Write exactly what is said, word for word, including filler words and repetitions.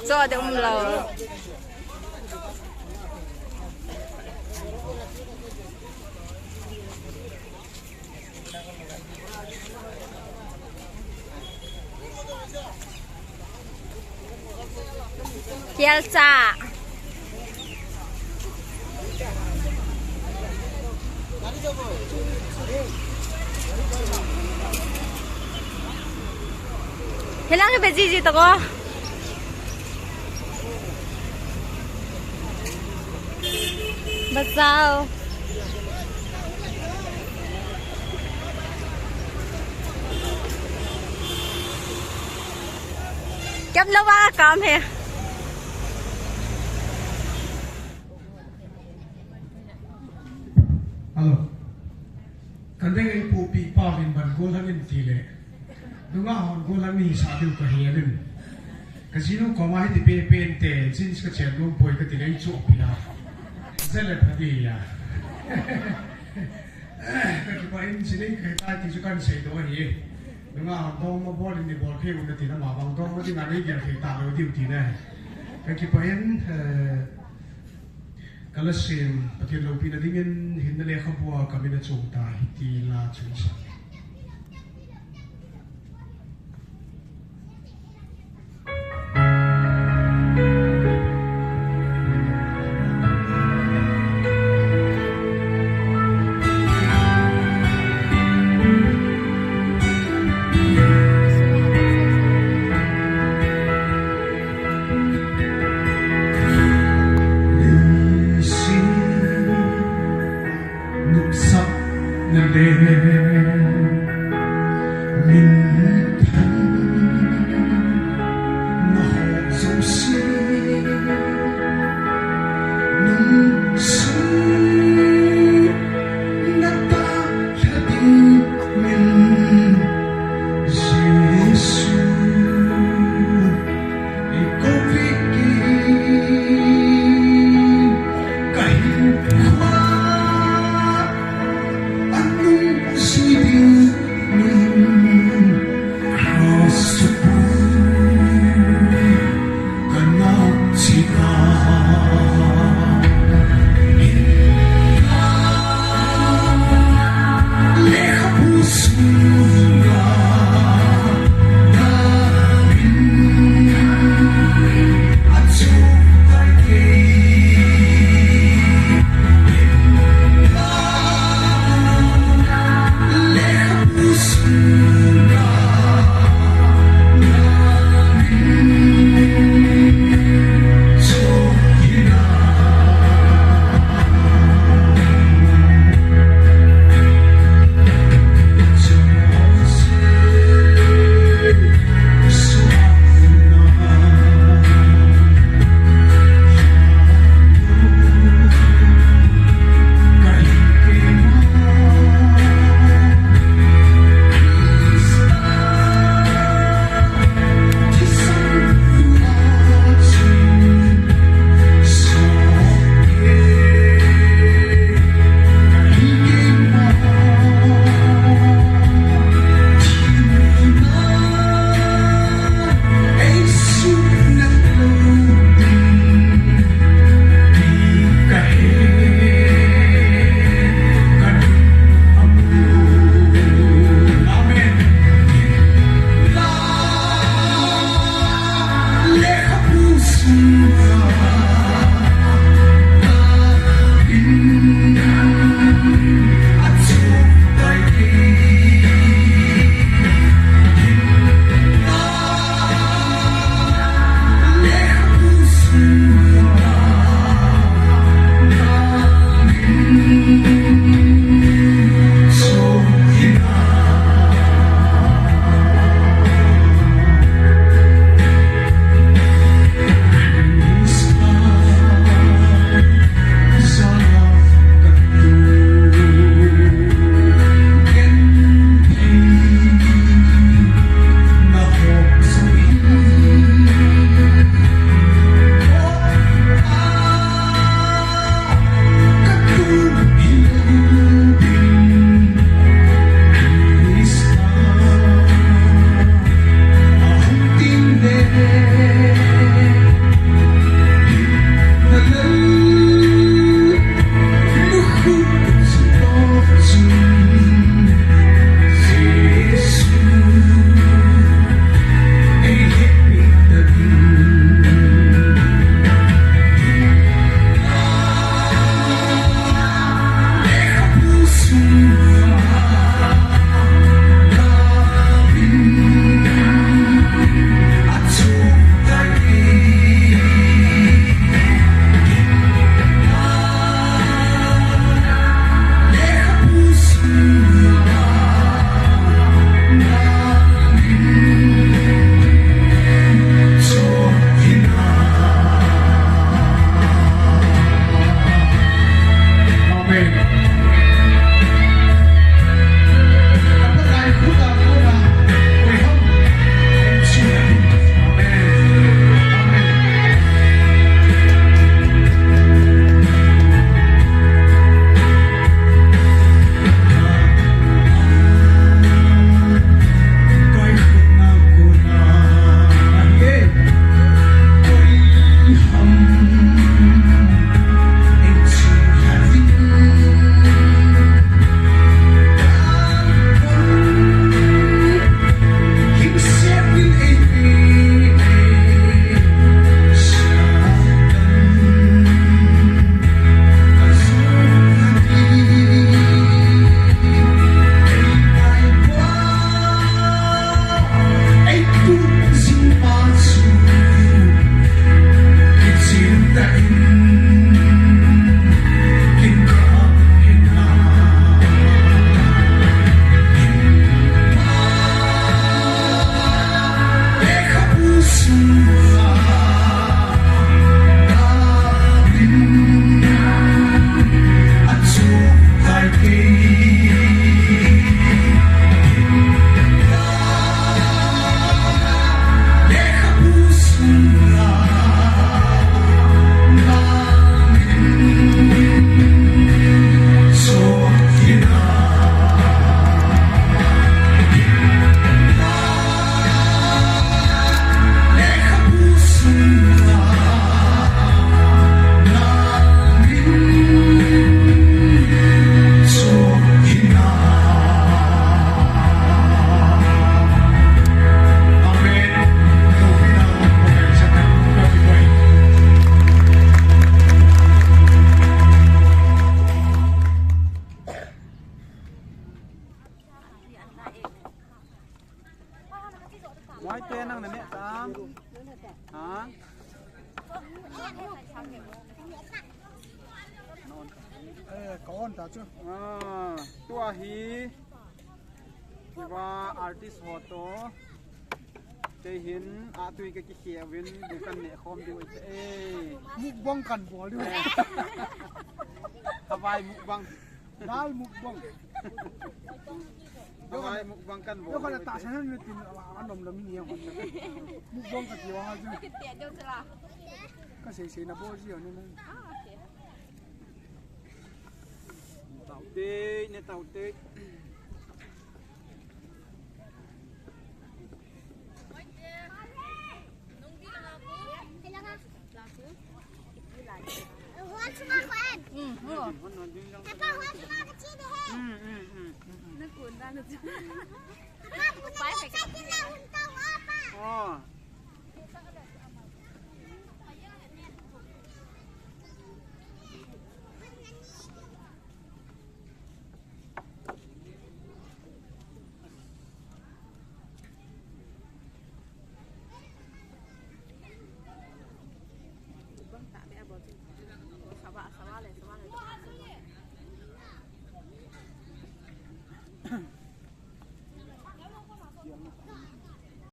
Cho de umlou. Kelcha. Helang be jiji to ko. Bachao. Kemlou a kam he. Hello. Kan deng ei pupi pa vin ban gollhang in ti le. Nungah hon gollhang ni sa diu ka hi a din. Ka jinu koma hiti pe pen te, jeans ka chen lum poi ka ti le ei chu pi a. Zale pha di ya. Ka kipah in, chi nei ka ta ti chu kan sei do hi. Nungah hon dongma bol in ni bol phe u ka ti na ma bang dongma ti na nei gel thei ta lo diu ti na. Ka kipah in, eh, Ka la sem, Pathen loupina dingin hinna lekhabua ka min a chom tai, ti la chun sa. Maite nang na ne tam. Ha? Eh, ka on ta chu. Ah, tua hi. Kiva artist ho to. Kei hin a tui ka kikhia uvin bu kan ne khom diu te. Eh. Mukbang kan bol diu. Havai mukbang. Dal mukbang. Havai mukbang kan bol. Yo kana ta sanan ni tin anom lam ni yang. Mukbang ka ti wa ha ju. Ka sei sei na bol ji ni na. Ah, okay. Tau te, ne tau te.